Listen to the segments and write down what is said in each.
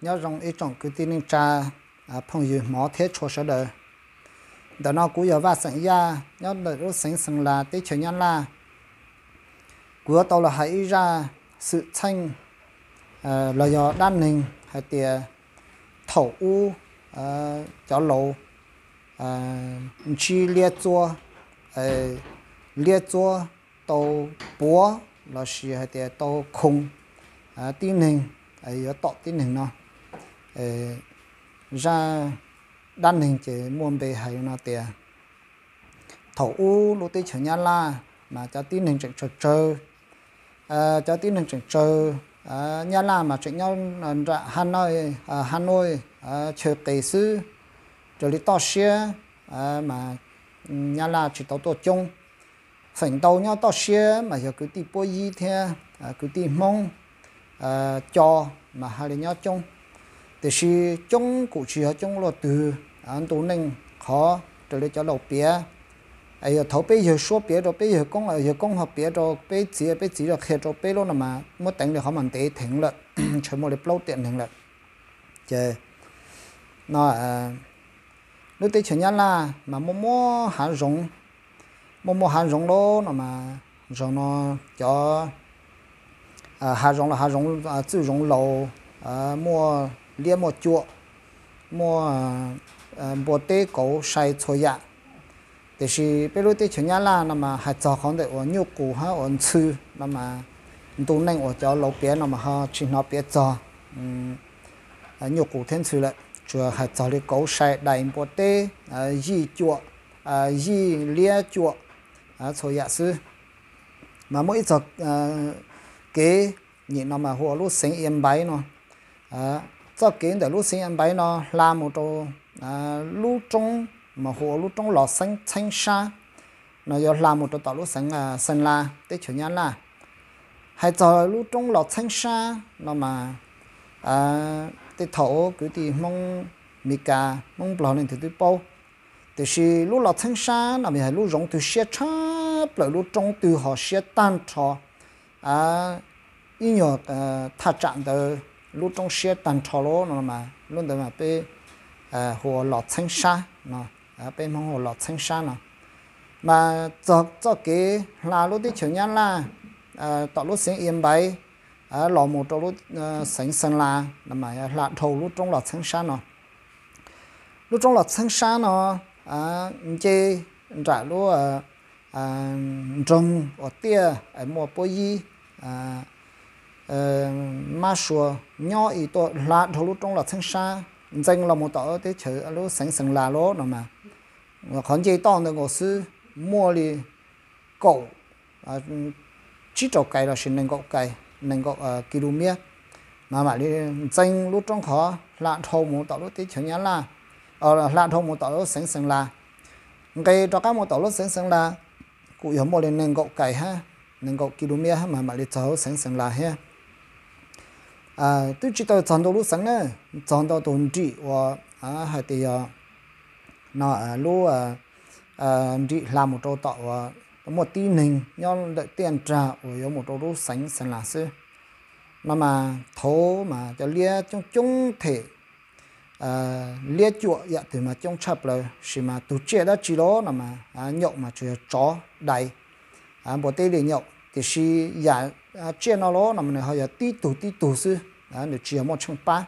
Nyob zoo ib tsoom kwv tij neej tsa, phooj ywg hmov thiab tshua sawv daws. Ntawm no kuv yog Vaj xeem Yaj nyob ntawm lub xeev Xeem Las teb chaws Nyab Laj. Kuv yuav tau los hais ib zaj xwm txheej los yog dab neeg hais tias thaum ub cov laus ntsib liab txuab, liab txuab tau puav lossis hais tias tau khoo tib neeg, yuav tom tib neeg no. Zaj dab neeg ces muaj npe hais no tias thaum ub lub teb chaws Nyab Laj mas cov tib neeg tseem tsawg tsawg, cov tib neeg tseem tsawg, Nyab Laj mas tseem nyob nram Hanoi, Hanoi chaw qis xwb, raws li toj siab mas Nyab Laj tsis tau tuaj coob. Feem ntau nyob toj siab mas yog kwv tij Puab Yib thiab kwv tij Hmoob Co mas hais li nyob coob. Tiam sis coob kuj tsis yog coob luaj twg, ntu neej qhov raws li cov laus piav. Yog thaum peb yawg suab piav rau peb yawg koob, yawg koob ho piav rau peb txiv, peb txiv rau qhia rau peb lub no mas muab teev li qhov mas ntev theev lawm, ntshe muaj li plaub tiam neeg lawm. Ces no lub teb chaws Nyab Laj mas muaj muaj hav zoov, muaj muaj hav zoov lawm no mas zaum no cov hav zoov los hav zoov txwj zoov laus, muaj liab muaj cuam, muaj npua teb kauv sai txhua yam. Tiam sis peb lub teb chaws Nyab Laj no mas hais txog qhov ntawm uas nyuj qus hab uas ntxhw no mas ntu neej uas cov laus piav no mas ho tsis hnov piav txog nyuj qus thiab ntxhw lawm, tsuas hais txog li kauv sai dais npua teb, yij cuam, yij liab cuam txhua yam xwb. Mas muaj ib txog kev nyim no mas hu ua lub xeev Ia Npaiv no. Txoj kev ntawm lub xeev Ia Npaiv no hla mus rau lub roob mas hu ua lub roob Los Xeeb Txheeb Sab no, yuav hla mus rau tom lub xeev Xeem Las teb chaws Nyab Laj. Hais txog lub roob Los Txheeb Sab no mas tej thaum kwv tij Hmoob Mes Kas, Hmoob Nplog leej twg twb paub. Tiam sis lub Los Txheeb Sab no mas yog lub zoov twg siab tshaj plaws, lub roob twg ho siab tag nrho, ib nyuag thaj tsam ntawd lub roob siab tag nrho lawm no mas lub ntawd mas peb hu ua Los Txheeb Sab no, peb Hmoob hu ua Los Txheeb Sab no. Mas txog txoj kev hla lub teb chaws Nyab Laj tom lub xeev Ia Npaiv los mus rau lub xeev Xeem Las no mas hla dhau lub roob Los Txheeb Sab no. Lub roob Los Txheeb Sab no nce nram lub nroog uas tiaj es muaj Puab Yib, Mab Sua nyob ib tuaj hla dhau lub roob Los Txheeb Sab ntxeev los mus tom teb chaws lub xeev Xeem Las lawm no mas qhov nce toj ntawd nkaus xwb muaj li kaum, tsib rau kais lossis nees nkaum kais, nees nkaum kis lus miab, mas mam li ntxeev lub roob qhov hla dhau mus tom lub teb chaws Nyab Laj, hla dhau mus tom lub xeev Xeem Las. Nqes rov qab mus tom lub xeev Xeem Las kuj yog muaj li nees nkaum kais hab, nees nkaum kis lus miab hab mas mam li txog lub xeev Xeem Las thiab. Twb tsis tau txog ntua lub xeev na, txog ntua tus nrim uas hais tias yog no lub nrim hla mus rau tom uas muaj tib neeg nyob ntawm tiaj nrag uas yuav mus rau lub xeev Xeem Las xwb. No mas thaum mas cov liab coob coob them, liab cuam yam twg mas coob tshaj plaws, sis mas tus tsiaj dab tsi los no mas nyaum mas tsuas yog tsov dais, npua teb li nyaum, tiam sis yam tsiaj no los no mas nws ho yog tib tug tib tug xwb, nws tsis yog muaj tsheej pab,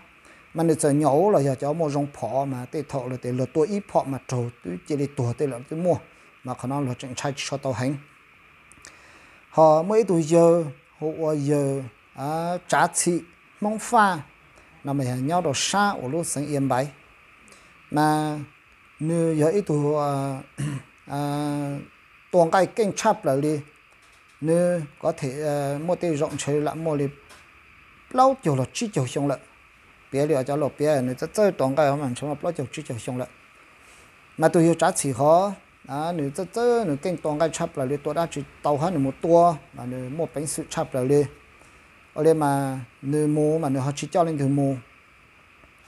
mas nws txawm nyaum los yog cov muaj zoo phom mas tej thaum luag tias luag tua ib phom mas raug twb cia li tuag tej lawm twb muaj, mas qhov no luag tseem ntshai tsis tshua tau heev. Ho muaj ib tug yawg hu ua yawg Tsav Txhim Hmoob Faj, no mas yog nyob rau sab uas lub xeev Ia Npaiv, mas nws yog ib tug tua nqaij keej tshaj plaws li. Nws ko them muaj tej zaum ntshe lam muaj li plaub caug los tsib caug xyoo lawm. Piav li cov laus piav nws txawj txawj tua nqaij mas ntshe muaj plaub caug tsib caug xyoo lawm. Mas tus yawg Tsav Txhim hov, nws txawj txawj nws keej tua nqaij tshaj plaws li, tua dab tsi tau hab nws mus tua mas nws muaj peev xwm tshaj plaws li. Ua li mas nws mus mas nws ho tsis coj leej twg mus,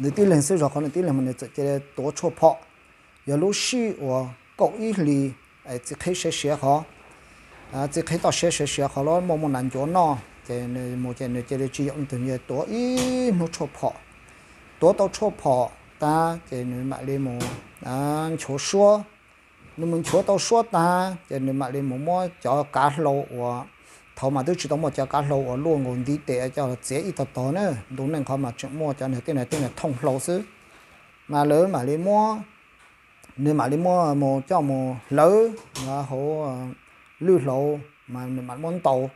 nws tib leeg xwb, zog qhov nws tib leeg mas nws txawm cia li tuav tshuaj phom. Yog lub sij uas kaum ib hlis, txiv qheb siav siav qhov, txiv qheb toj siab siav siav qhov los muaj muaj nas ncuav noj ces nws mus ces nws cia li tsis yaum leej twg, nws tuav ib hnub tshuaj phom. tuav tau tshuaj phom tag ces nws mam li mus nchuav suab. Nws mus nchuav tau suab tag ces nws mam li mus muab cov kav hlau uas thaum mas twb tsis tau muaj cov kav hlau uas luaj nkaus ntiv tes coj los txiav ib tog tog na, ntu neej qhov mas tseem muaj cov niag tej niag thooj hlau xwb. Mas lawv mam li muab, nws mam li muab mus coj mus hlawv hauv lwj hlauv, mas nws mam muab ntaus,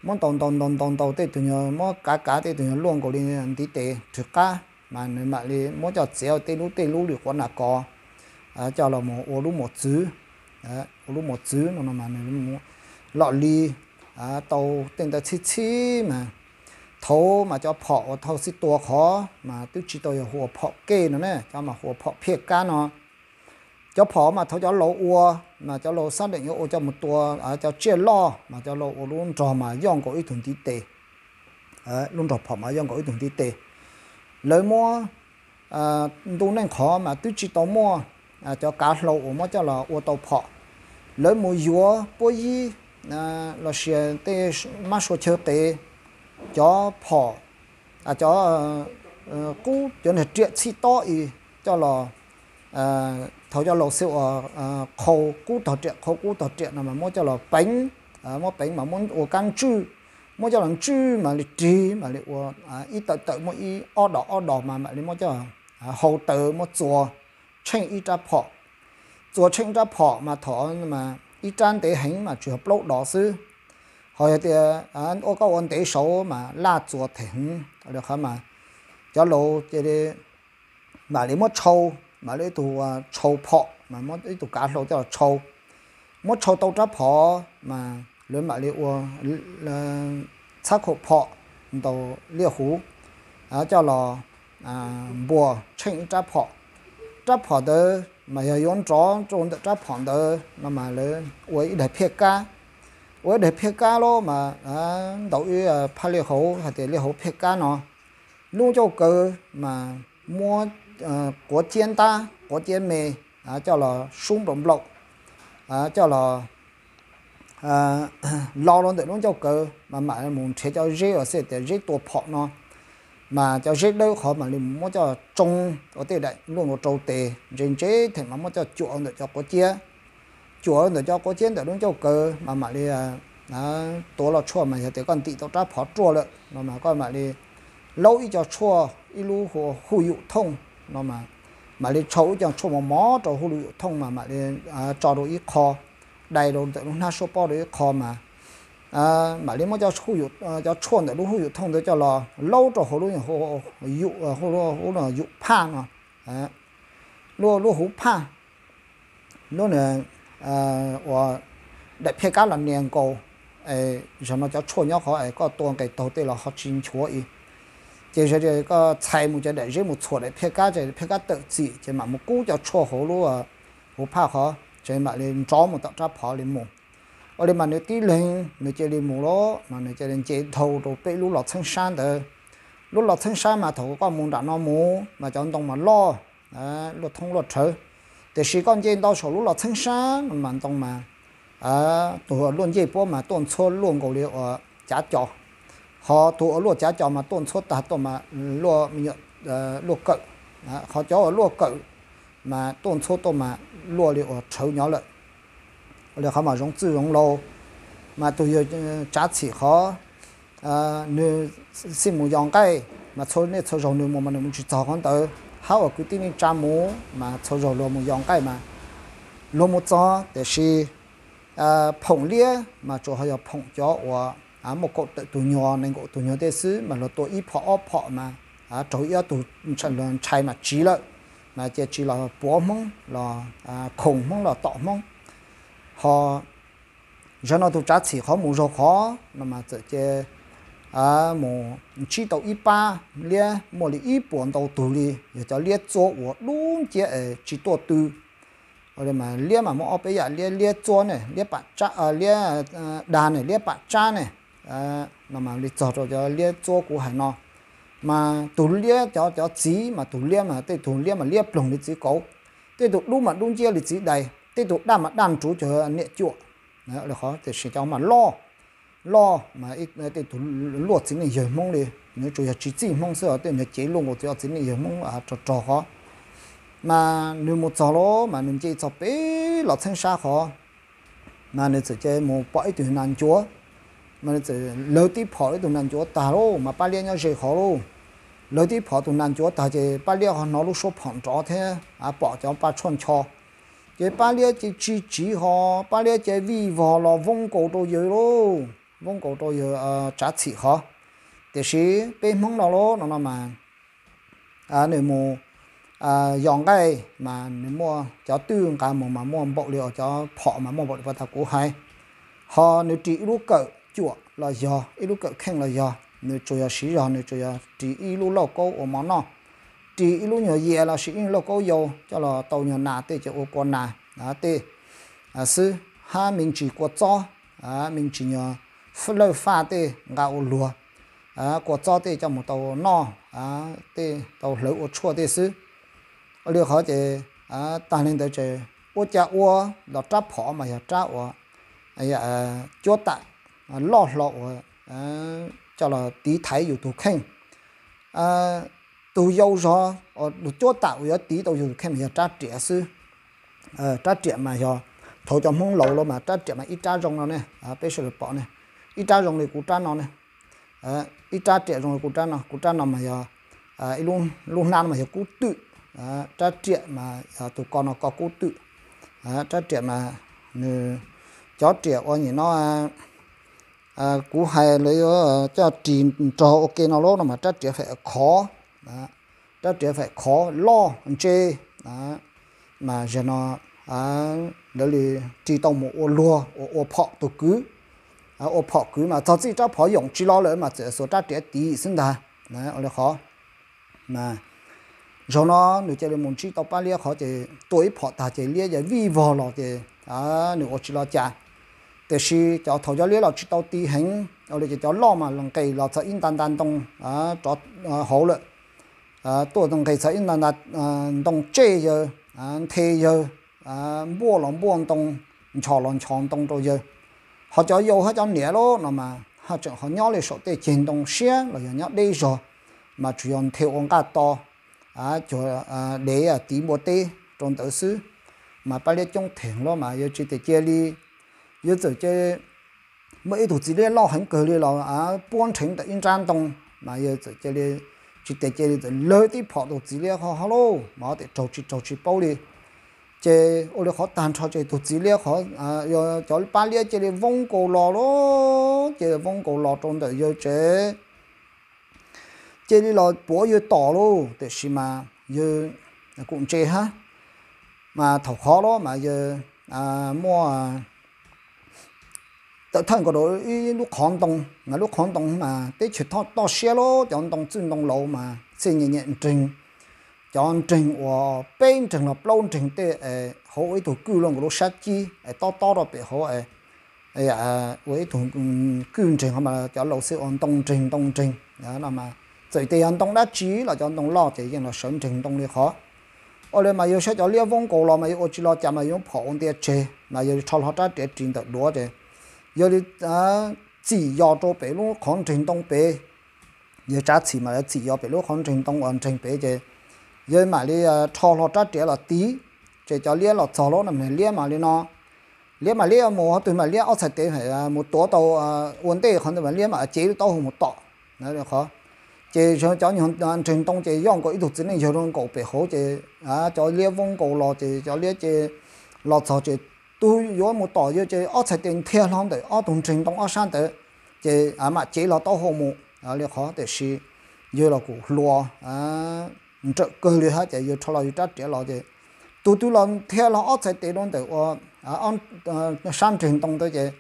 muab ntaus ntaus ntaus ntaus ntaus tej tug nyuag, muab kav kav tej tug nyuag luaj nkaus li ntiv tes rwg qab, mas nws mam li muab coj txiav ua tej lub tej lub li quav nas kos, coj los mus ua lub mos txwv. Ua lub mos txwv no no mas nws lom li tau tej ntawd txhib txhib mas thaum mas cov phom uas thaum xij tua qhov mas twb tsis tau yog hu ua phom kej no ne, cov mas hu ua phom phiaj kab no. Cov phom mas thaum cov laus ua, mas cov laus xab deem yuav ua coj mus tua cov tsiaj loj mas cov laus ua lub nrog mas yoj nkaus ib tug ntiv tes. Lub nrog phom mas yoj nkaus ib tug ntiv tes. Lawv muab, ntu neej qhov mas twb tsis tau muaj cov kav hlau uas muab coj los ua tau phom. Lawv mus yuav puab yib los sis tej mab sua chaw qev, cov phom, cov qub cov niag riam txhij tob i coj los, thaum cov laus xij ua qhau qub tog riam, qhau qub tog riam no mas muab coj los peev, muab peev mas muab ua kab ntswj, muab coj los ntswj mam li rig mam li ua ib tawm tawm muaj ib ob dos ob dos mas mam li muab coj hau taws muab txuas tsheej ib rab phom. Txuas tsheej rab phom mas thaum mas ib rab ntev heev mas tsuas yog plaub dos xwb. Ho yog tias ua koj ua ntev saud mas laj txuas them heev li qhov mas cov laus cia li mam li muab tshau, mam li ib tug tshau phom mas muab ib tug kav hlau coj los tshau. Muab tshau tau rab phom mas lawv mam li ua txhab khaum phom ntaus liaj huv coj los npuas tsheej ib rab phom. Rab phom ntawd mas yog yuav nrov rau ntawm rab phom ntawd no mas lawv ua ib daim phiaj kab. Ua ib daim phiaj kab lawm mas ntaus ib phaj liaj hauv hais tias liaj hauv phiaj kab no. Lub ncauj kaw mas muab quav ciab ntab quav ciab me coj los sub nplaum nplaum, coj los lo rau ntawm lub ncauj kaw mas mam mus nrhiav cov zeb uas xij tias zeb tua phom no. Mas cov zeb dawb qhov mam li mus muab coj tsoo ua tej daim luaj nkaus rau tes ntse ntse them mas muab coj cuam ntawm cov quav ciab. Cuam ntawm cov quav ciab ntawm lub ncauj kaw mas mam li tuav los tshuaj mas yog tias koj ntim tau rab phom ruaj lawm no mas koj mam li laub ib co tshuaj ib lub hu yum thooj no mas mam li tshau ib co tshuaj mos mos rau hu yum thooj mas mam li tso rau ib qho, dai rau ntawm lub hnab suab pob rau ib qho mas mam li muab cov tshuaj ntawm lub hu yum thooj ntawd coj los laub rau hauv lub, lub yum phaj no, lub huv phaj, lub ua daim phiaj kab los nias nkaus. Zaum no cov tshuaj nyob qhov es koj tua nqes taug tej los ho tsis nchuav i. Ces yog koj txhais mus cov daim zeb mus txhuam daim phiaj kab ces phiaj kab tawm txim ces mam mus kub cov tshuaj hauv lub huv phaj qhov ces mam li nrov mus tom rab phom li mus. Ua li mas nws tib leeg nws cia li mus lawm mas nws cia li nce dhau rau pem lub los txheeb sab ntawd. Lub los txheeb sab mas thaum koj mus nram no mus mas cov ntoo mas loj, luaj thoob luaj rhawv. Tiam sis koj nce ntau saum lub los txheeb sab no mas ntoo mas tus luaj ncej puab mas tuaj ntxhuab luaj nkaus li uas cav cos. Ho tus uas luaj cav cos mas tuaj ntxhuab tag tuaj mas luaj kawm. Ho cov uas luaj kawm mas tuaj ntxhuab tuaj mas luaj li uas rhawv nyob lawm. Li qhov mas zoov txwj zoov laus, mas tus yawg Tsav Txhim qhov nws xij mus yos nqaij mas txhua niaj txhua zaug nws mus mas nws mus tsis txog qhov ntawd. Hab uas kwv tij neej tsa mus mas txhua zaug luag mus yos nqaij mas luag mus txog, tiam sis phoom liab mas tsuas ho yog phoom cov uas muaj kaum tawm tus nyuag nees nkaum tus nyuag tej xwb mas luag tua ib phom ob phom mas raug ib ob tug ntshai mas tsiv lawm, mas cia tsiv los puav Hmoob los khoom Hmoob los tom Hmoob. Ho zaum no tus Tsav Txhim qhov mus zaug qhov no mas txawm ces mus ntsib tau ib pab liab muaj li ib puas ntau tug li, yog cov liab txuab uas dub nciab es tsis tuaj tw. Mas liab mas muaj ob peb yam liab, liab txuab ne, liab pam tsab, liab dag ne, liab pam tsab ne. No mas li txog rau cov liab txuab kuv hais no, mas tus liab cov, cov txiv mas tus liab mas tej tug liab mas liab ploog li txiv kauv, tej tug dub mas dub nciab li txiv dais, tej tug daj mas daj nruv cov niam cuam. Li qhov tiam sis cov mas loj, loj mas tej tug luaj txiv neej yawg Hmoob li. nws tsuas yog tsis txij Hmoob xwb os, tej nws cev luj nkaus txiv, txiv neej yawg Hmoob rog rog qhov. Mas nws mus txog lawm mas nws nce txog pem los txheeb sab qhov, mas nws txawm cia mus pom ib tug nas ncuav. Mas nws txawm lawv tib phom ib tug nas ncuav tag lauj, mas pab liab nyob ze qhov lauj. Lawv tib phom tus nas ncuav tag ces pab liab ho hnov lub suab phom nrov thiab pom cov pa tshuaj ncho. Ces pab liab ces tsis tsiv ho, pab liab ces vij vog los voob nkaus rau yawg lauj, voob nkaus rau yawg tsav txhim qhov. Tiam sis peb Hmoob no lauj no no mas nws mus yos nqaij mas nws muaj cov twj nqa mus mas muaj npaum li os, cov phom mas muaj npaum li pas tas kuv hais. Ho nws ris ib lub kawm cuam los yog ib lub kawm kheej los yog, nws tsuas yog siv zog nws tsuas yog ris ib lub lauj kaub ua mov noj, ris ib lub nyuag yias los sis ib lauj kaub yau coj los tau nyuag nas tej ces ua kua nas tej xwb, hab me ntsis kua txob, me ntsis nyuag lawj faj tej nqa ua luag, kua txob tej coj mus tau noj, tej tau hlawv ua tshuaj tej xwb. Ua li qhov ces tag li ntawd ces ua cas ua los rab phom mas yog rab uas cuab tam loj hlo uas coj los tiv thaiv yus tus kheej. Tus yau zog, tus cuab tam uas yuav tiv tau yus tus kheej mas yog rab riam xwb. Rab riam mas yog thaum cov Hmoob laus los mas rab riam mas ib rab zoo no ne, peb sawv daws pom ne, ib rab zoo li kuv rab no ne, ib rab riam zoo li kuv rab no, kuv rab no mas yog ib lub hnab no mas yog kub twm, rab riam mas yog tus ko no ko kub twm. Rab riam mas nws, cov riam uas nim no kuv hais lawv yuav coj ris nrog ua ke no lauj no mas rab riam faim khov, rab riam faim khov loj ntse, mas zaum no lawv li ris tau mus ua luag ua, ua phom tus kwv, ua phom kwv mas txog txij rab phom yoom tsis los lawm mas txawm xuas rab riam tiv xwb ntag. Ua li qhov mas zaum no nws cia li mus ntsib tau pab liab qhov ces tua ib phom tag ces liab yog vij vog los ces nws ua tsis los cas. Tiam sis cov thaum cov liab los tsis tau ti heev ua li ces cov loj mas nqes los txog ib nta nta ntoo rov hauv lawm, tuaj nqes txog ib nta nta ntoo tsej yawg, nthe yawg, npuaj los npuaj ntoo, nchos los nchos ntoo rau yawg. Ho cov yau hab cov niam lauj no mas haj tseem ho nyob li saum tej ceg ntoo siab los yog nyob deb zog, mas tsuas yog nthe ua nqaj to, cuag dev tiv npua teb rau ntawd xwb. Mas pab liab coob theem lauj mas yawg tsis tes cia li, yawg txawm cia muaj ib tug txiv liab loj heev kawg li los puab nrheev ntawm ib nrab ntoo, mas yawg txawm cia li tsis tes cia li txawm lawv tib phom tus txiv liab ho ho lauj mas tes raug tsis raug tsis paub li. Ces ua li qhov tag nrho ces tus txiv liab qhov, cov pab liab cia li voob nkaus los lauj, cia li voob nkaus los rau ntawm yawg tsev. Cia li los puav yawg tom lauj, tiam sis mas yawg kuj ntse hab. Mas thaum qhov los mas yawg muaj tawm thawj nkaus rau ib lub qhov ntoo, mas lub qhov ntoo mas teb chaws toj siab lauj, cov ntoo txwj ntoo laus mas txij nyem nyem nreeg, cov nreeg uas peb nreeg los plaub nreeg tej es hauv ua ib tug kwj loj nkaus lub sab cib es tob tob rau pem hauv es ua ib tug kwj nreeg ho mas cov laus xwb ua ntoo nreeg ntoo nreeg no mas txawm tias yog ntoo dab tsi los cov ntoo loj ces yeej los sawv nreeg ntoo li qhov. Ua li mas yawg saib cov liab voob nkaus los mas yawg ua tsis los cas mas yawg phom ua ntia tseg mas yawg rho hlo rab riam ris ntawm duav ces yawg li txim yos rau pem lub qhov nreeg ntoo pem. Yawg tsav txhim mas yawg txim yos pem lub qhov nreeg ntoo uas nreeg pem ces yawg mam li rho hlo rab riam los tiv. Ces cov liab los txog lauj no, liab mas li no, liab mas liab mus qhov twg mas liab ob txhais tes mus tuav tau ua ntej qhov ntawd mas liab mam cev lub taub hau mus tom. Qhov ces cov nreeg ntoo ces yog nkaus ib tug txiv neej yawg nkaus pem hauv ces cov liab voob nkaus los ces cov liab ces los txog ces tus yuav mus tom yawg ces ob txhais tes nthia hlo ntawm ob tug nreeg ntoo ob sab ntawd ces mam cev hlo taub hau mus li qhov. Tiam sis yawg los kuj hluas nrawm kawg li hab ces yawg rho los yawg rab riam los ces tus twg los nthia hlo ob txhais tes rau ntawm ua sab nreeg ntoo ntawd ces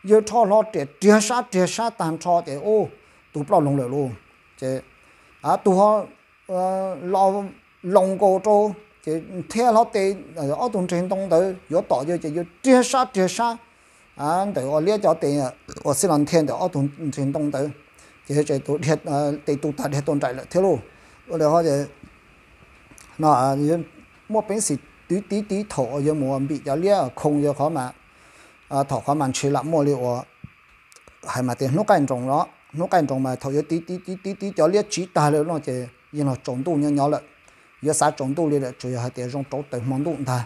yawg rho hlo riam riag sab riag sab tag nrho ces ua tus ploj loog lawm lauj. Ces tus ho los loos nkaus rau ces nthia hlo tes ob tug nreeg ntoo ntawd yuav tom yawg ces yawg riag sab riag sab ntawm ua liab cov tes uas xij los nthia ntawm ob tug nreeg ntoo ntawd ces tes tu tag dhia tuaj nraim lawm thiab lauj. Ua li hov ces no muaj peev xwm tiv tiv tiv thaum uas yawg mus npim cov liab khoo yawg qhov mas thaum qhov mas ntshe lam muaj li uas hais mas tias hnub qaij nroos los hnub qaij nroos mas thaum yuav tiv tiv tiv tiv tiv cov liab tsiv tag li no ces yeej los tsaus ntuj nyob nyob lawm. Yuav xav tsaus ntuj li lawm tsuas yog hais tias zoo rau tawm hmo ntuj ntag.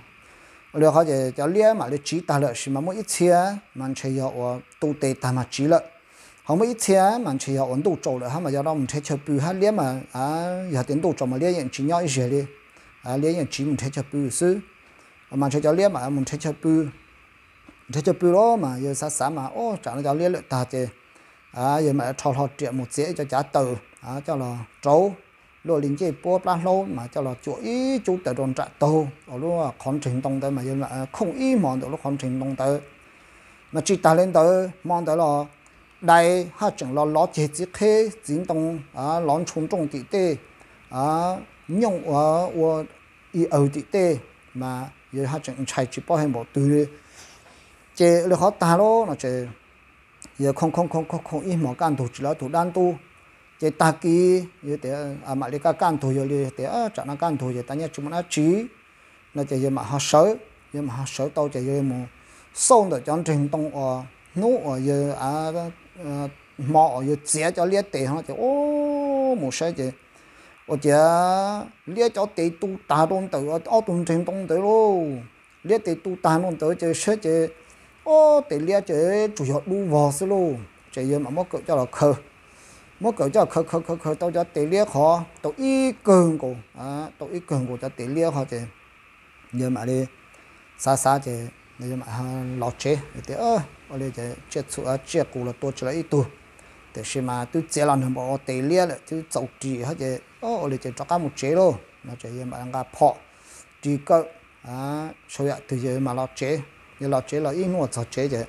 Ua li qhov ces cov liab mam li tsiv tag lawm, sis mas muaj ib txhia mas ntshe yog uas tu tes tag mas tsiv lawm. Ho muaj ib txhia mas ntshe yog uas ntuj tsaus lawm hab mas yog no mus nrhiav chaw pw hab liab mas, yog tias ntuj tsaus mas liab yeej tsis nyob ib zaug li, liab yeej tsiv mus nrhiav chaw pw xwb. Mas ntshe cov liab mam mus nrhiav chaw pw, nrhiav chaw pw lawm mas yawg xav xav mas, o, tsam no cov liab lawm tag ces yawg mam rho hlo riam mus txiav ib co cav taws coj los rauv, luaj li ncej puab plab hlaub mas coj los cuam ib cub taws rau nram taug uas lub qhov nreeg ntoo ntawd mas yawg mam khooj ib hmo ntawm lub qhov nreeg ntoo ntawd. Mas tsis tas li ntawd, hmo ntawd los dais haj tseem los lov ceg txiv qheb txiv ntoo, lov ntshu nrooj tim tej, nyooj ua ib awg tim tej, mas yawg haj tseem ntshai tsis paub hais npaum twg li. Ces ua li qhov tag lawm no ces yawg khooj khooj khooj khooj ib hmos kaj ntug tsis los ib tug dab ntub. Ces tag kis yawg tias mam li kaj kaj ntug, yawg li tias tsam no kaj ntug ces tag nyiaj tsis muaj dab tsi no ces yawg mam ho sawv, yawg mam ho sawv tau ces yawg mus xauj ntawm cov nreeg ntoo uas hnub uas yawg, hmo uas yawg txiav cov liab tes no ces mus saib ces ua ciav liab cov tes tu tag rau ntawm ob tug nreeg ntoo ntawd lauj. Liab tes tu tag rau ntawd ces saib ces, o, tes liab ces tsuas yog dub vog xwb lauj. Ces yawg mam muab kawm coj los khaws, muab kawm coj khaws khaws khaws khaws tau cov tes liab qhov tau ib kawg nkaus, tau ib kawg nkaus cov tes liab qhov ces yawg mam li xav xav ces yawg mam los tsev tias, ua li ces tsiaj txhu tsiaj qus los tua tsis los ib tug, tiam sis mas twb txiav los nrog npaum ua tes liab lawm twb txaus ris hab ces ua li ces rov qab mus tsev lauj no ces yawg mam nqa phom ris kawm, sau yam twg yawg mam los tsev. Yawg los tsev los ib hnub uas txog tsev ces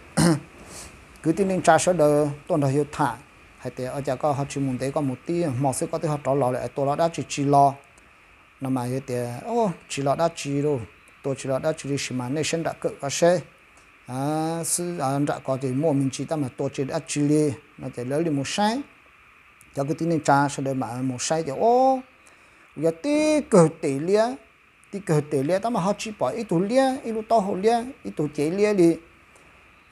kwv tij neej tsa sawv daws tuaj nrog yawg tham hais tias, ua cas koj ho tsis mus ntev, koj mus tib hmo xwb koj twb ho rov los lawm, tua los dab tsi tsis los no mas yawg tias, tsis los dab tsi lauj, tua tsis los dab tsi li, sis mas nej sawv nram kawm koj seb, xwb nram ko ces muaj me ntsis tab mas tua tsis dab tsi li no ces lawv li mus saib. Cov kwv tij neej tsa sawv daws mam mus saib ces, o, yog tib kawg tes liab, tib kawg tes liab tab mas ho tsis pom ib tug liab, ib lub taub hau liab, ib tug cev liab li.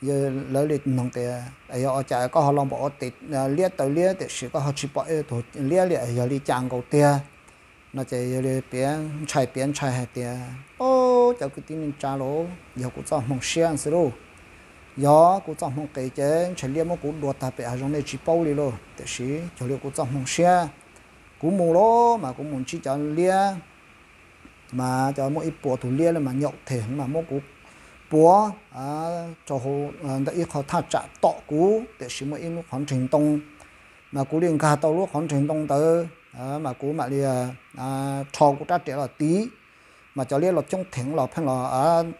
Yawg lawv li noog tias, yog ua cas koj ho los npaum ua tes liab taw liab tiam sis koj ho tsis pom ib tug liab li, yog li cas nkaus tiag no ces yawg li piav ntshai piav ntshai hais tias, o, cov kwv tij neej tsa lauj, yog kuv txoj hmoo siab xwb lauj. Yog kuv txoj hmoo qis ces ntshai liab muab kuv dua tag pem hav zoov nej tsis paub li lauj, tiam sis cuag li kuv txoj hmoo siab, kuv mus lauj mas kuv mus ntsib cov liab mas cov muaj ib puas tus liab li mas nyaum them mas muab kuv puav rau ntawm ib qho thaj tsam tom kuv, tiam sis muaj ib lub qhov nreeg ntoo mas kuv li nkag tau lub qhov nreeg ntoo ntawd mas kuv mam li rho kuv rab riam los tiv, mas cov liab los coob theem los pheej los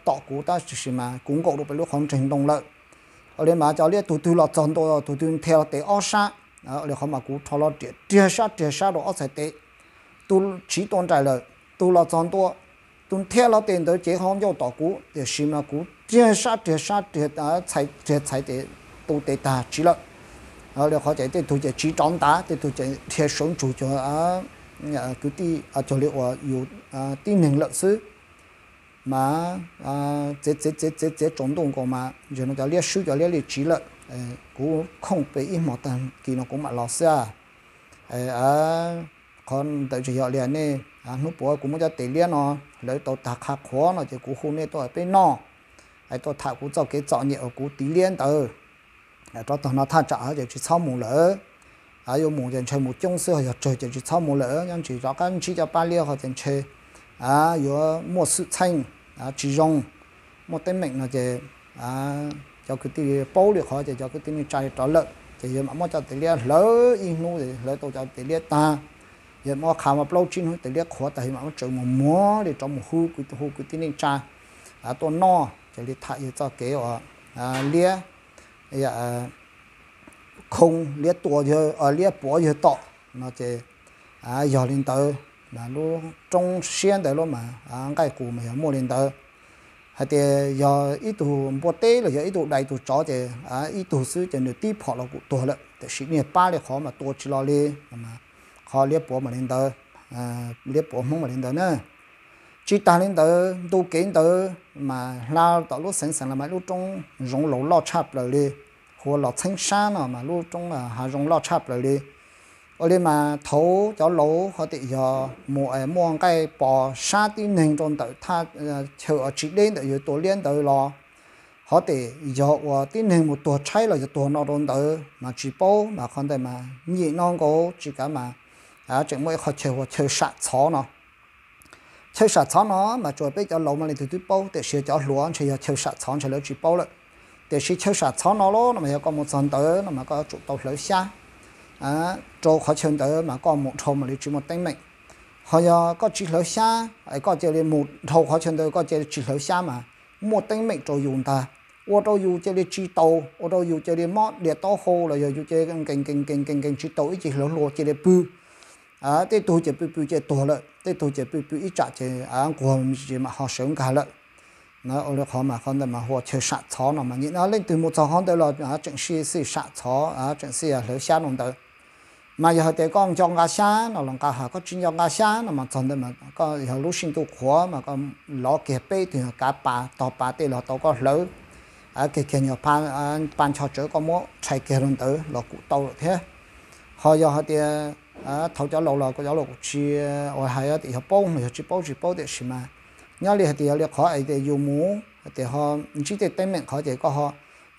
tom kuv tab sis mas kuv nkaum rau pem lub qhov nreeg ntoo lawm. Ua li mas cov liab tug twg los txog ntua tug twg nthia los tes ob sab. Ua li qhov mas kuv rho los riam riag sab riag sab rau ob txhais tes, tus tsiv tua nraim lawm, tus los txog ntua, tus nthia los tes ntawd cev qhov ncauj tom kuv tiam sis mas kuv riag sab riag sab riag txhais riag txhais ces tu tes tag tsiv lawm. Ua li qhov ces tej tug ces tsiv rov ntav, tej tug ces dhia sawv ntsug cuag kwv tij, cuag li uas yus tib neeg lawm xwb. Mas txiav txiav txiav txiav txiav tsaus ntuj nkaus mas yog no cov liab swb cov liab li tsiv lawm. Kuv khooj pem ib hmos tag kis no kuv mam los xwb. Qhov ntawd tsis yog li nej, hnub puav kuv muab cov tes liab no hlawv tau tag qha qhuav no ces kuv hu nej tuaj peb noj, tuaj tham kuv txoj kev txom nyem uas kuv tiv liab ntawd. Rov tog no thaj tsam ces tsis txhob mus lawm. Yuav mus ces ntshe mus coob xwb, yog tsawg ces tsis txhob mus lawm, nyob ntsis rov qab ntsib cov pab liab ho ces ntshe yuav muaj xwm txheej tsis zoo, muaj teeb meem no ces cov kwv tij paub li qhov ces cov kwv tij neej tsa li rov lawm ces yawg mam muab cov tes liab hlawv ib hnub, hlawv tau cov tes liab tag, yawg muab qha muaj plaub tsib hnub tes liab qhuav tag yawg mam muab tsaws mus muag li rov mus hu, hu kwv tij neej tsa tuaj noj ces li tham yawg txoj kev uas liab khoo, liab tua yawg, liab puav yawg tom no ces yog li ntawd. Lub roob siab ntawd lub mas nqaij qus mas yog muaj li ntawd, hais tias yog ib tug npua teb los yog ib tug dais tus tsov ces ib tug xwb ces nws tib phom los kuj tuag lawm, tiam sis niag pab li qhov mas tua tsis los li. Qhov liab puav mas li ntawd, liab puav Hmoob mas li ntawd na. Tsis tas li ntawd, ntu kev ntawd mas hla tom lub xeev xeev los mas lub roob zoov laus loj tshaj plaws li. hu ua Los Txheeb Sab no mas lub roob hav zoov loj tshaj plaws li. Ua li mas thaum cov laus hov tias yog mus es muaj nqaij pos sab tib neeg rau ntawm thaj chaw uas tsis deb ntawm yawg tua liab ntawd los hov tias yog uas tib neeg mus tuag tshaib los yog tuag no rau ntawd mas tsis paub mas qhov ntawd mas nyim no nkaus tsis kav mas tseem muaj ib qhov chaw hu ua chaw sam txhov no. Chaw sam txhov no mas tsuas peb cov laus mas leej twg twb paub, tiam sis cov hluas ntshe yog chaw sam txhov ntshe lawv tsis paub lawm. Tiam sis chaw sam txhov no los no mas yog koj mus txog ntawd no mas koj yuav tsum tau hlawv xyab rau qhov chaw ntawd mas koj mus dhau mam li tsis muaj teeb meem. Ho yog koj tsis hlawv xyab es koj cia li mus dhau qhov chaw ntawd koj cia li tsis hlawv xyab mas muaj teeb meem rau yus ntag. Ua rau yus cia li tsis taus, ua rau yus cia li mob diav taub hau los yog yus cia li nkees nkees nkees nkees nkees tsis taus ib ce hlawv hlua cia li pw. Tej tug ces pw pw ces tuag lawm, tej tug ces pw pw ib tsam ces nquag ces mam ho sawv nkag lawm. Ua li qhov mas qhov ntawd mas hu ua chaw sam txhov no mas nyim no leej twg mus txog qhov ntawd los tseem xij xij sam txhov, tseem xij hlawv xyab rau ntawd. Mas yog hais tias koj nco nqa xyab no los nqa, hos koj tsis nco nqa xyab no mas txog ntawd mas koj yog lub sij hawm qhuav mas koj lov kiag peb tug kav pas tog pas tej los tau koj hlawv, kiag kiag nyuag pa ncho tsawv koj muab rhais kiag rau ntawd los kuj tau lawm thiab. Ho yog hais tias thaum cov laus los cov laus kuj tsis ua hais tias yog paub los yog tsis paub tsis paub, tiam sis mas nyob li hais tias yog li qhov hais tias yus mus hais tias ho ntsib tej teeb meem qhov ces koj ho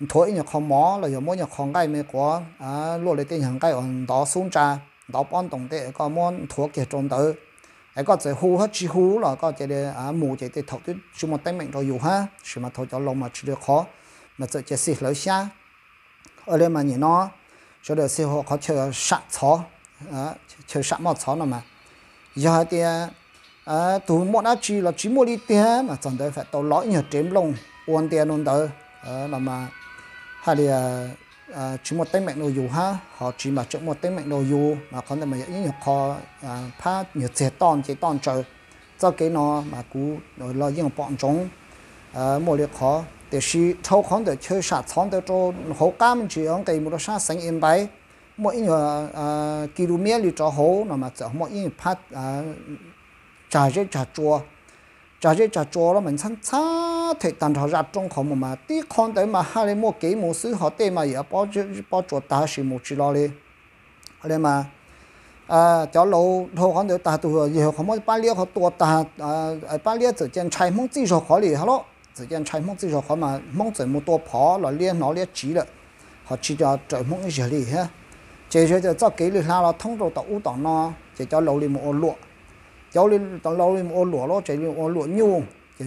nthuav ib nyuag qho mov los yog muab nyuag qho nqaij me quav luaj li tej nyuag nqaij uas ntov xub ntsa, ntov pob ntoos tej koj muab nthuav kiag rau ntawd. Es koj txawm hu hab tsis hu los koj cia li mus ces tej thaum twb tsis muaj teeb meem rau yus hab, tiam sis mas thaum cov laus mas tsis li qhov, mas txawm cia xij hlawv xyab. Ua li mas nyim no sawv daws xij hu qhov chaw sam txhov, chaw sam moj txhov no mas yog hais tias tus muaj dab tsi los tsis muaj li tiag mas txog ntawd fam tau lov ib nyuag rev nplooj ua ntia rau ntawd los mas hais li tsis muaj teeb meem rau yus hab, ho tsis mas tseem muaj teeb meem rau yus mas qhov ntawd mas yog ib nyuag qho phab nyuag txiag toj nce toj ntsaws. Txoj kev no mas kuv los yeej pom ntsoov muaj li qhov, tiam sis dhau qhov ntawm chaw sam txhov ntawd rau hauv qab me ntsis nqis mus rau sab xeev Inpaiv, muaj ib nyuag ki lu miab li rov hauv no mas txawm muaj ib nyuag phab tsag zeb tsag tsua. Tsag zeb tsag tsua los mas ntxhab ntxhab them tag nrho zaj roob qhov mus mas tib qho ntawd mas haj li muaj kev mus xwb, ho tej mas yam pob tsuas tag sis mus tsis los li. Li mas cov laus dhau qhov ntawd tag, tus yawg qhov muab pab liab qhov tua tag, pab liab txawm cia ntshai Hmoob txij zog qhov li hab lauj, txawm cia ntshai Hmoob txij zog qhov mas Hmoob txawm mus tua phov los liab hnov liab tsiv lawm, ho tsis raws Hmoob ib zaug li thiab. Ces yog tias txoj kev li hla los thoob rau tom ub tom no, ces cov laus li mus ua luam. Cov laus li mus ua luam los ces li ua luam nyuj, ces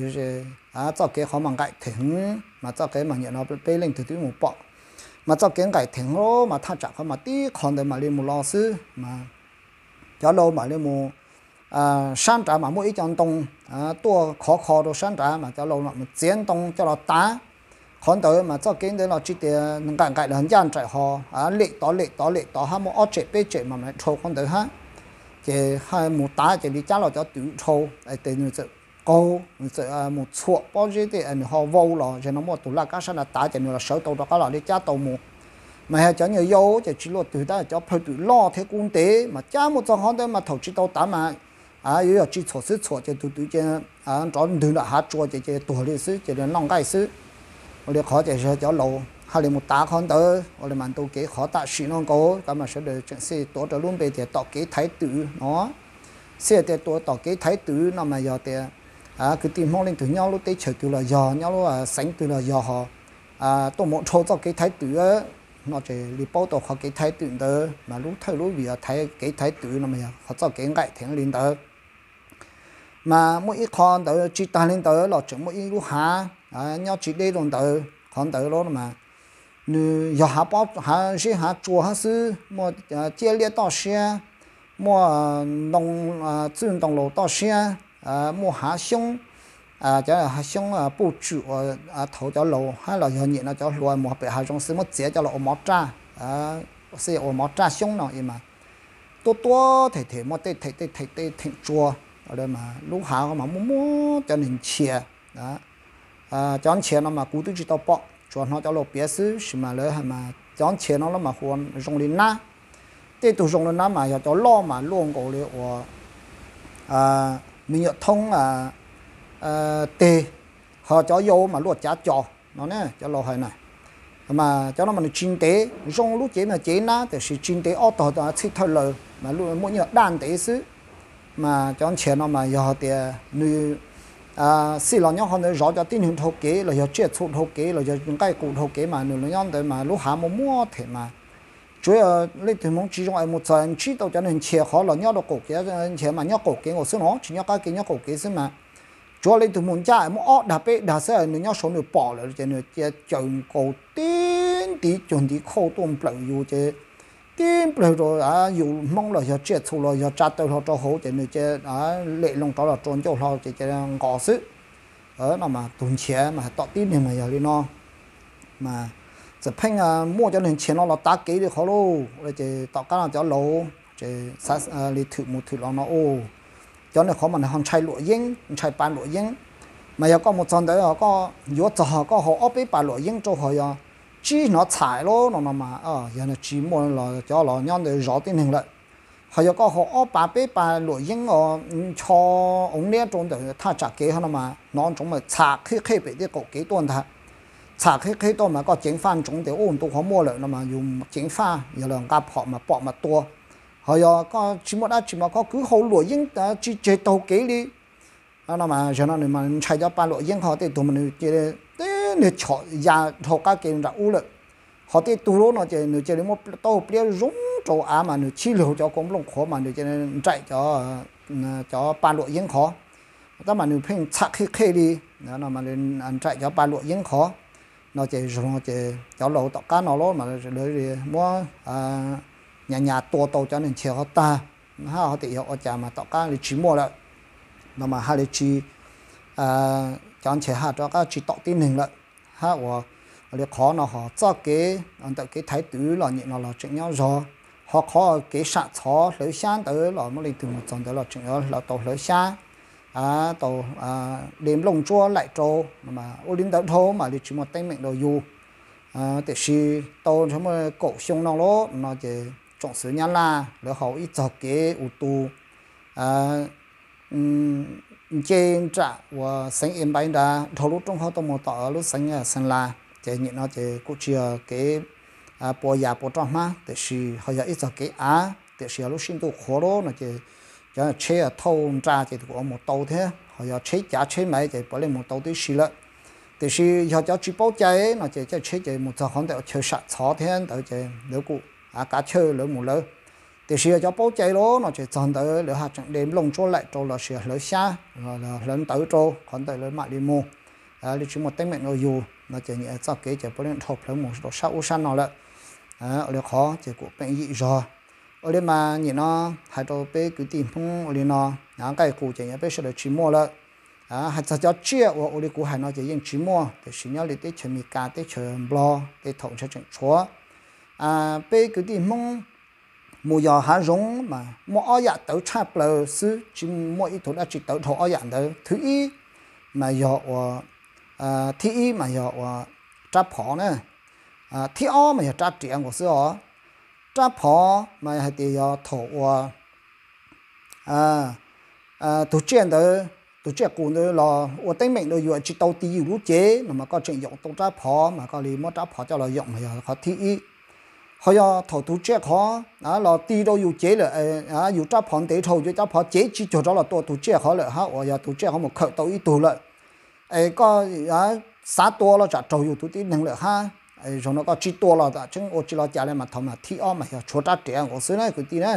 txoj kev qhov mas nqaim theem, mas txoj kev mas nyim no peb leej twg twb mus pom. Mas txoj kev nqaim theem mas thaj tsam qhov mas tib qho ntawd mam li mus los xwb mas cov laus mam li mus sab nrad mas muaj ib co ntoo tuaj khov kho rau sab nrad mas cov laus mam mus txiav ntoo coj los tav. Qhov ntawd mas txoj kev ntawd los tsis tias nqaim nqaim los ncaj nraim ho lem tod lem tod lem tod hab muaj ob tsem peb tsem mas mam dhau qhov ntawd hab. Ces haj mus tav ces li cab los cov twm dhau, ces nws txawm qaug, nws txawm mus txhuam pob zeb tej nws ho vau los, zaum no muaj tus laj kab sab nrad tav ces nws los sawv tau rov qab los li cab tau mus. Mas yog cov nyuam yaus ces tsis luaj twg tab, cov plhaw twm loj thiab kub ntev mas cab mus txog qhov ntawd mas thaum tsis tau tav mas yuav yog tsis txhuam xwb, txhuam ces tus twm ces nrov ntwg nram hav tsua ces cia li tuag li xwb, cia li noj nqaij xwb. Ua li qhov ces yog cov laus haj li mus tav qhov ntawd. Ua li mas ntu kev qhov tam sim no nkaus kab mas sawv daws tseem xij tuav rau lub npe tias tom kev thaiv twm no. Xij tias tuav tom kev thaiv twm no mas yog tias kwv tij Hmoob leej twg nyob lub teb chaws twg los yog, nyob lub xeev twg los yog ho tuaj mus dhau txoj kev thaiv twm no ces li paub tau qhov kev thaiv twm ntawd mas lub thawj lub vim thaiv kev thaiv twm no mas yog qhov txoj kev nqaim theem li ntawd. Mas muaj ib qho ntawd tsis tag li ntawd los tseem muaj ib lub hav nyob tsis deb rau ntawd, qhov ntawd los mas nws yog hav zeb hav tsua hab xwb, muaj ciab liab toj siab, muaj ntoo, txwj ntoo laus toj siab, muaj hav xyoob, cov hav xyoob puj tswm uas thaud cov laus hab los yog nyim no cov hluas mus pem hav zoov xwb muab txiav coj los ua mov raj, xij ua mov raj xyoob no mas tuab tuab them them muaj tej them tej them tej them tsua. Lub hav mas muaj muaj cov niag nchias, cov nchias no mas kuv twb tsis tau pom, tsuas hnov cov laus piav xwb, sis mas lawv hais mas cov nchias no los mas hu ua zoo li nab. Tej tug zoo li nab mas yog cov loj mas luaj nkaus li uas me nyuam thoob teg, ho cov yau mas luaj cav co no ne, cov laus hais na. Mas cov no mas nws tsis ntev, zoo lub cev mas cev nab tiam sis tsis ntev ob tog txhij thawj laws mas muaj nyuag daj ntev xwb. Mas cov nchiav no mas yog hais tias nws xij los nyob qhov ntawd zov cov tib neeg dhau kev los yog tsiaj txhu dhau kev los yog nqaij qus dhau kev mas nws los nyob ntawd mas lub hav muaj muaj them mas tsuav yog leej twg hmoov tsis zoo es mus txog ntsib tau cov neeg nchiav qhov los nyob rau qaum kev, nchiav mas nyob qaum kev nkaus xwb no, tsis nyob qab kev, nyob qaum kev xwb mas tsuav leej twg mus ncaj muab ob dag peb dag xwb nws nyob saud nws pom lawm ces nws cia caws nkaus tib ntiv cuag ntiv khauj tuaj nplawm yus ces tib nplawg rau yus hmoob los yog tsiaj txhu los yog tsa taw hlo rau hauv ces nws cia lem loo rov los rau ncauj hlo ces cia nqos xwb. No mas tus nchiav mas tom tib neeg mas yog li no. Mas txawm pheej muaj cov neeg nchiav no los tav kev li qhov lauj, ces tom qab no cov laus li thwm mus thwm los no, cov neeg qhov mas nws ho ntshai luam yeeb, ntshai pa luam yeeb. Mas yog koj mus txog ntawd koj yuav txog koj haus ob peb pa luam yeeb rau ho yog tsib hnov txhais lauj no no mas yog tsis muaj los cov los nyob ntawd zov tib neeg lawm. Ho yog koj haus ob pa peb pa luam yeeb os, ncho oov niab rau ntawm thaj tsam kev ho no mas hnov ntsoov mas txham qhib qhej pem tej qaum kev tuaj ntag. Txham qhib qhej tuaj mas koj ceev faj ntsoov tias ub ntu qhov muaj lawm no mas yus ceev faj, yog lawv nqa phom mas pom mas tua. Ho yog koj tsis muaj dab tsi mas koj kwv haus luam yeeb tsis tseg taug kev li. No mas zaum no nws mas ntshai cov pa luam yeeb ho tej tug mas nws cia li tib niag chom ya dhau qab kev nram ub lawm. Ho tej tug lub no ces nws cia li muab taub hau pliab zoo rau av mas nws chib lug cov kua nplooj qhuav mas nws cia li nraim cov pa luam yeeb qhov. Tab mas nws pheej txham qhib qhej li, nraim cov pa luam yeeb qhov. No ces zoo ces cov laus tom qab no los mas lawv muab nyas nyas tua tau cov neeg nchiav qhov tag, hab ho tias yog ua cas mas tom qab li tsis muaj lawm. No mas hab li tsis, cov nchiav hab rov qab tsis tom tib neeg lawm. Hab ua li qhov no ho txoj kev ntawm kev thaiv twv los nyem no los tseem nyob zog, ho qhov kev sam txhov hlawv xyab ntawd los muaj leej twg mus txog ntawd los tseem yuav hlawv tau hlawv xyab, tau de nplooj ntsuab laim rau. Ua li ntawd dhau mas li tsis muaj teeb meem rau yus. Tiam sis tau muaj kaum xyoo no lauj no ces tsoom xwv Nyab Laj lawv haus ib txog kev ua tus nce nram uas xeev Inpaiv nrad dhau lub roob hauv tuaj mus tom lub xeev Xeev Las, ces nyem no ces kuj tsis yog kev puas yas puas roj hmab tiam sis ho yog ib txog kev av, tiam sis yog lub sij ntuj qhuav lauj no ces cov tsheb thauj nra ces kuj ua mus tau thiab, ho yog tsheb cav tsheb maiv ces puav leej mus tau tib si lawm. Tiam sis yog cov tsis paub cai no ces caij tsheb ces mus txog qhov ntawm chaw sam txhov thiab ntawd ces lawv kuj av kav chawj lawv mus lawv. Tiam sis yog cov paub cai lauj no ces txog ntawd lawv haj tseem de nplooj ntsuab laim rau los sis hlawv xyab, hlawv ntawv rau qhov ntawd lawv mam li mus, li tsis muaj teeb meem rau yus no ces nyem txoj kev ces puav leej dhau plawv mus rau sab ub sab no lawm. Ua li qhov ces kuj peem yim zog. Ua li mas nyem no hais rau peb kwv tij Hmoob ua li no, nqaij qus ces nyem peb sawv daws tsis muaj lawm. Hais txog cov tsiaj uas ua li kuv hais no ces yeej tsis muaj, tiam sis nyob li teb chaws Amelikas, teb chaws Nplog tej thaum ntshe tseem tshuav. Peb kwv tij Hmoob mus yos hav zoov mas muaj ob yam tawv tshaj plaws xwb, tsis muaj ib tug dab tsi tawv dhau ob yam ntawd. Thib ib mas yog ua, thib ib mas yog ua rab phom na, thib ob mas yog rab riam nkaus xwb os. Rab phom mas hais tias yog thaum ua tus tsiaj ntawd, tus tsiaj qus ntawd los ua teeb meem rau yus tsis tau ti yus lub cev no mas koj tseem yoom tau rab phom mas koj li muab rab phom coj los yoom mas yog qhov thib ib. Ho yog thaum tus tsiaj qhov los ti rau yus cev lawm, yus rab phom ntev dhau, yus rab phom cev tsis cuag rov los tua tus tsiaj qhov lawm hab uas yog tus tsiaj qhov mus khawm tau ib tug lawm, es koj xav tua los tsam raug yus tus tib neeg lawm hab. Zaum no koj tsis tua los tam tseeb ua tsis los cas li mas thaum mas thib ob mas yog tshuav rab riam nkaus xwb na kwv tij na.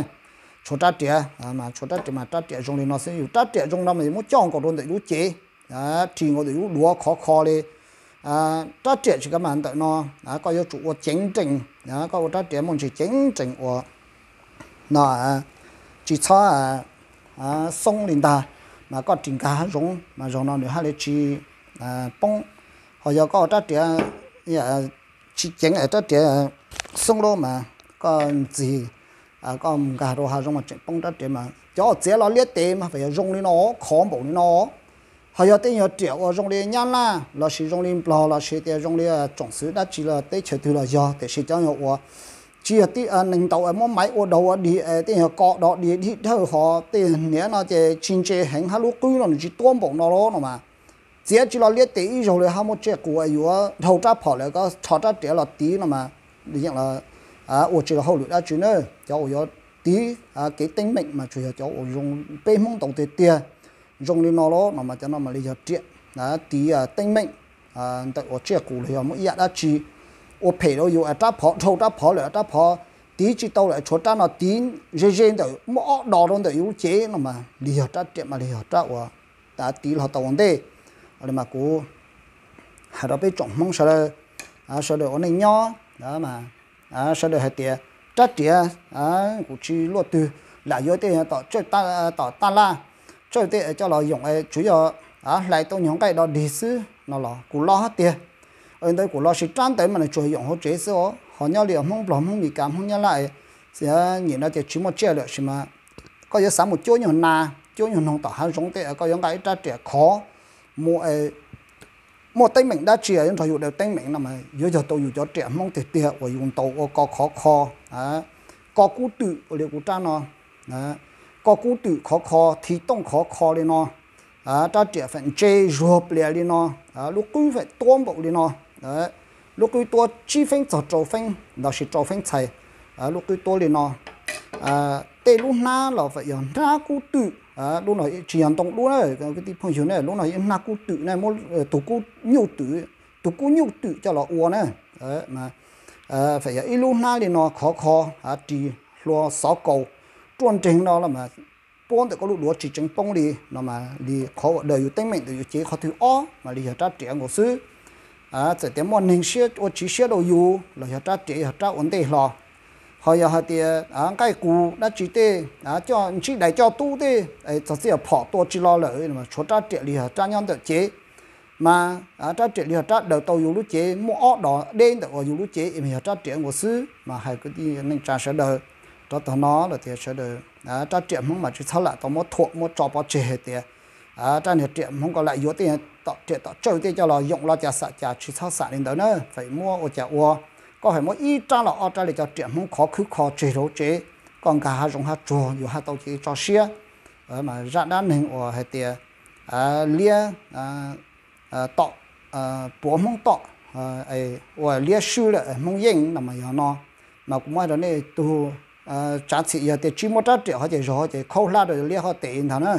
Tshuav rab riam, mas tshuav rab riam mas rab riam zoo li no xwb, yus rab riam zoo no mas yus muab coj nkaus rau ntawm lub cev, ris nkaus ntawm lub duav khov kho li. Rab riam tsis kav mas ntawm no koj yuav tsum ua ceev nrees, koj ua rab riam muaj ntsis ceev nrees ua no, tsis txhob xoob li ntag, mas koj ris nkag hav zoov mas zaum no nws haj li tsis poob. Ho yog koj ua rab riam tsis ceev, rab riam xoob lawm mas koj ntxig, koj mus nkag rau hav zoov mas tseem poob rab riam mas cov txiav los liab tes mas feem yog zoo li no, khov npaum li no. Ho yog tej nyuag riam uas zoo li Nyab Laj los sis zoo li Nplog los sis tias zoo li tsoom xwv dab tsi los teb chaws twg los yog, tiam sis cov nyuag uas tsis yog neeg ntaus muab maiv ua daug ua dig, tej nyuag ko do dig dhib dhawj ho tej hniav no ces tsis ntse heev hab lub qwb no nws tsis tuab npaum no lauj no mas Txiav tsis los liab tes ib zaug li, ho muaj tsiaj qus yuav dhau rab phom lawm koj rho rab riam los tiv no mas yeej ua tsis tau hauj lwm dab tsi na. Cov uas yuav tiv kev teeb meem mas tsuas yog cov uas zoo peb Hmoob ntaus tiag tiag. Zoo li no los no mas cov no mam li yog riam tiv teeb meem ntawm uas tsiaj qus los yog muaj ib yam dab tsi ua phem rau yus, rab phom dhau rab phom lawm, rab phom tiv tsis tau lawm, tshuav rab no tiv ze ze ntawm muaj ob dos rau ntawm yus lub cev no mas li yog rab riam mas li yog rab uas tiv los tau ua ntej. Li mas kuv hais rau peb tsoom Hmoob sawv daws, sawv daws ua neej nyob, sawv daws hais tias rab riam kuv tsis luaj twg lam yuav tej tom tsawj, tom taj laj, tsawj tej coj los yoom tsuas yog hlais tau nyuag nqaij do dig xwb no los kuj los tiag. Ntawd kuj los sis rab ntawd mas nws tsuas yoom hauv tsev xwb os, ho nyob li Hmoob Nplog, Hmoob Mes Kas, Hmoob Nyab Laj, nim no ces tsis muaj tsiaj lawm sis mas koj yuav xav mus cuab nyuag nas cuab nyuag noog tom hav zoov tej koj yuav nqa ib rab riam khov mus. Muaj teeb meem dab tsi yuav nrog yus daws teeb meem no mas yuav yog tau yus cov riam Hmoob tiag tiag uas yus ntaus ua ko khov kho, ko kub twm ua li kuv rab no, ko kub twm khov kho, thi tooj khov kho li no, rab riam feem ntse zuag plias li no, lub qwb feem tuab npaum li no, lub qwb tuab tsib feeb txog rau feeb los sis rau feeb txhais, lub qwb tuab li no. Tej lub hnab los feem yog hnab kub twm, lub no tsis yog ntoo dub na, kwv tij phooj ywg na, lub no yog hnab kub twm na, muab tus kub nyuj twm, tus kub nyuj twm coj los ua na. Feem yog ib lub hnab li no khov kho, ris hlua xov kaus ruaj nreeg no los mas puab ntawm koj lub duav tsis tseev poob li no mas li qhov uas daws yus teeb meem ntawm yus cev qhov twg ob mas li yog rab riam nkaus xwb. Txawm tias muaj neeg ua tsiv siab rau yus los yog rab riam yog rab ua ntej hlo. Ho yog hais tias nqaij qus dab tsi tej, coj ntsib dais coj tub tej, txog txij phom tua tsis los lawm, tshuav rab riam li yog rab nyob ntawm cev. Mas rab riam li yog rab daws tau yus lub cev muaj ob dos deb ntawm uas yus lub cev es yog rab riam nkaus xwb. Mas hais kwv tij neej tsa sawv daws, rov tog no los tias sawv daws, rab riam Hmoob mas tsis txhob lam tau muab thuam muab tso pov tseg hais tias rab niag riam Hmoob koj lam yuav tej tom riam tom tsawj tej coj los yoom los cas xam cas, tsis txhob xam li ntawd na. Feem muab ua cas ua, koj feem muab ib rab los ob rab li cov riam Hmoob khov khwb kho tseg rau tsev, koj nkag hav zoov hav tsuag yus haj tau cev tso siab. Mas zaj dab neeg uas hais tias liab tom, puav Hmoob tom, ua liab swb lawm Hmoob yeej no mas yog no. Mas kuv muab rau nej tug tsav txim, yog tias tsis muaj rab riam qhov ces zog ces khaub hlab rau liab qhov tes ntag na.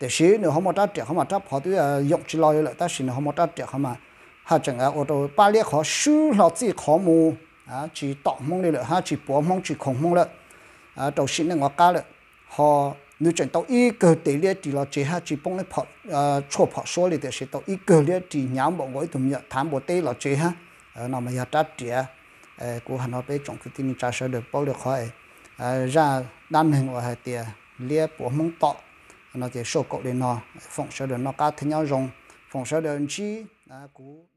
Tiam sis nws ho muaj rab riam qhov mas rab phom twb yoom tsis los li lawm tab sis nws ho muaj rab riam qhov mas haj tseem ua rau pab liab qhov swb hlo txij qhov mus, tsis tom Hmoob li lawm hab tsis puav Hmoob tsis khoom Hmoob lawm, rau sim neej ua qab lawm. Ho nws tseem tau ib kawg tes liab ris los tsev hab tsis poob ib phom tshuaj phom suab li, tiam sis tau ib kawg liab ris hnyav npaum nkaus ib tug me nyuam thav npua teb los tsev hab. No mas yog rab riam. Kuv hais no peb tsoom kwv tij neej tsa sawv daws paub li qhov zaj dab neeg uas hais tias liab puav Hmoob tom no ces sau kaum li no. Foom sawv daws noj qab thiab nyob zoo, foom sawv daws ntsib kuv